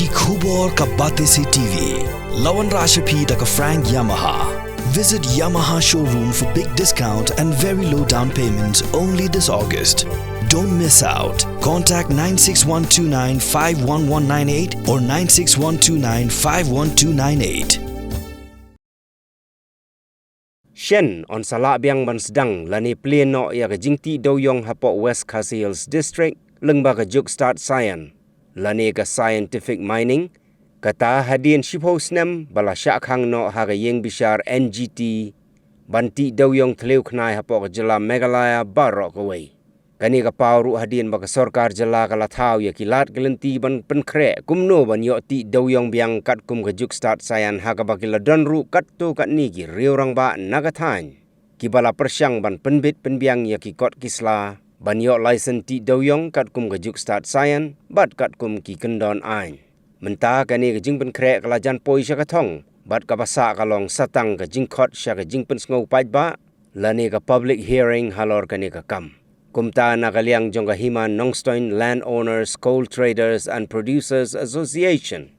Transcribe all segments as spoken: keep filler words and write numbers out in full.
Ki khubor ka Batesi T V. La wanrah sha phi da ka Frank Yamaha. Visit Yamaha showroom for big discount and very low down payment only this August. Don't miss out. Contact nine six one two nine five one one nine eight or nine six one two nine five one two nine eight. Shen yn sa lah biang ban sdang lane plie noh ïa ka jingtih dewiong hapoh West Khasi Hills District lyngba ka juk stad science lane ka scientific mining, kata hadien shiphew snem ba la shah khang noh ha ka ïing bishar N G T ban tih dewiong thliew khnai hapoh ka jylla Meghalaya baroh kawei. Kane ka paw ruh hadien ba ka sorkar jylla ka la thaw ïa ki lad ki lynti ban pynkhreh kumno ban ïoh tih dewiong biang katkum ka juk stad science ha kaba ki la don ruh katto katne ki riew rangbah na ka thaiñ kiba la pyrshang ban pynbit pynbiang ïa ki kot ki sla ban ïoh license tih dewiong katkum ka juk stad science bad katkum ki kyndon aiñ. Mynta kane ka jingpynkhreh ka la jan poi sha ka thong bad kaba sah ka long sa tang ka jingkhot sha ka jingpynsngew paidbah lane ka public hearing halor kane ka kam. Kumta na ka liang jong ka Hima Nongstoiñ Landowners, Coal Traders and Producers Association,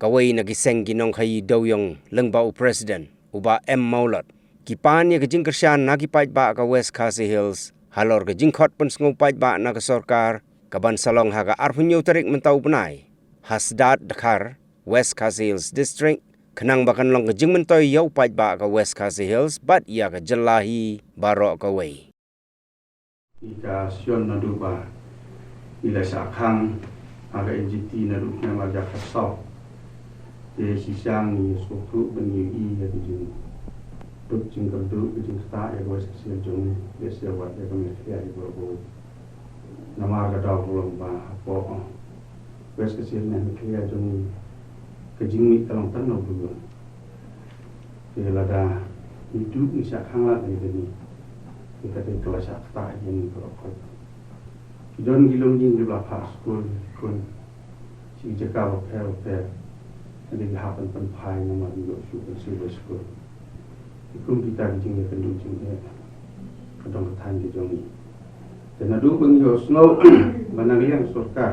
kawei na ki seng ki nongkhaïi dewiong, lyngba u president, u Bah M Mawlot, ki pan ïa ka jingkyrshan na ki paidbah ka West Khasi Hills halor ka jingkhot pynsngew paidbah na ka sorkar kaban sa long ha ka arphew hynñiew tarik mynta u bnai ha Sdad Dkhar, West Khasi Hills District, khnang ba kan long ka jingmyntoi ïa u paidbah ka West Khasi Hills bad ïa ka jylla hi baroh kawei. Ïa ka session naduh ba ngi la shah khang ha ka N G T naduh hynne marjan khatsaw. Te shisha ngi sngewthuh ba ngi ïohi ïa ka jingduk jingkyrduh, ka jingktah ïa ka West Khasi Hills jong ngi, lehse wat ïa ka Meghalaya baroh kawei. Namar ka daw ka long ba hapoh West Khasi Hills ne Meghalaya jong ngi, ka jingmih ka long tang na u briew. Te lada ngi duh ngi shah khang lad ngi dei ngi, te ka dei ka la shah ktah ïa ngi baroh kawei. Ki don ki longïing kiba la phah skul, ki khun sha ki jaka bapher bapher, hynrei ki hap ban pynphai namar ngi ïoh shuh ban siew bai skul. Te kum kita ki jingïakynduh jingeh ka dong ka thaiñ ka jong ngi. Te naduh ba ngi ïohsngew ba na liang sorkar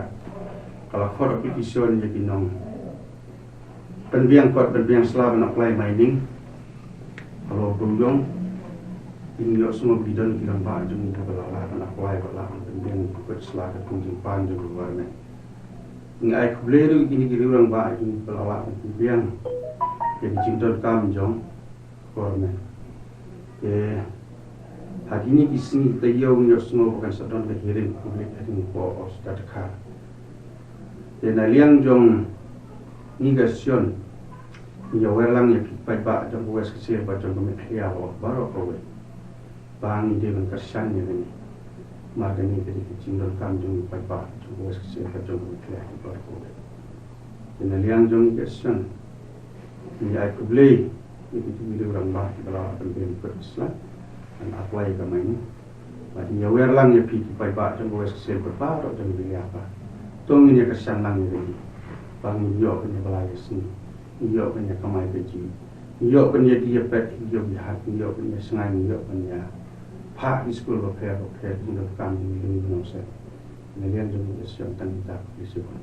ka la khot application ïa ki nongpynbiang kot pynbiang sla ban apply mining halor dewiong, te ngi ïohsngew ba ki don ki rangbah jong ngi kiba la lah ban apply, ba la lah ban pynbiang kot sla katkum jingpan jong ka government. Ngi ai khublei ruh ïa kine ki riew rangbah jong ngi ba la lah ban pynbiang ïa ki jingdonkam jong ka government. Te ha kine ki sngi taïew ngi ïohsngew ba kan sa don ka hearing public hearing hapoh Sdad Dkhar. Te na liang jong ngi ka session ngi ïawer lang ïa ki paidbah jong ka West Khasi Hills bad jong ka Meghalaya baroh kawei ba ngi dei ban kyrshan ïa kane. Namar kane ka dei ka jingdonkam jong ki paidbah jong ka West Khasi Hills bad jong ka Meghalaya baroh kawei. Te na liang jong ngi ka session ngi ai khublei ïa kito ki riew rangbah kiba la lah ban pynbiang kot sla ban apply ïa ka mining. Bad ngi ïawer lang ïa phi ki paidbah jong ka West Khasi Hills bad baroh jong ka Meghalaya ba to ngin ïa kyrshan lang ïa kane ba ngin ïoh ban ïa ba la ïa sngi, ngin ïoh ban ïa kamai kajih, ngin ïoh ban ïa die ïa peit, ngin ïoh ban ïa hat, ngin ïoh ban ïa sngai, ngin ïoh ban ïa phah ki skul bapher bapher, ki jingdonkam jong ngi jong ngi ban ong seh. Na liang jong ngi ka session tang kita, khublei shibun.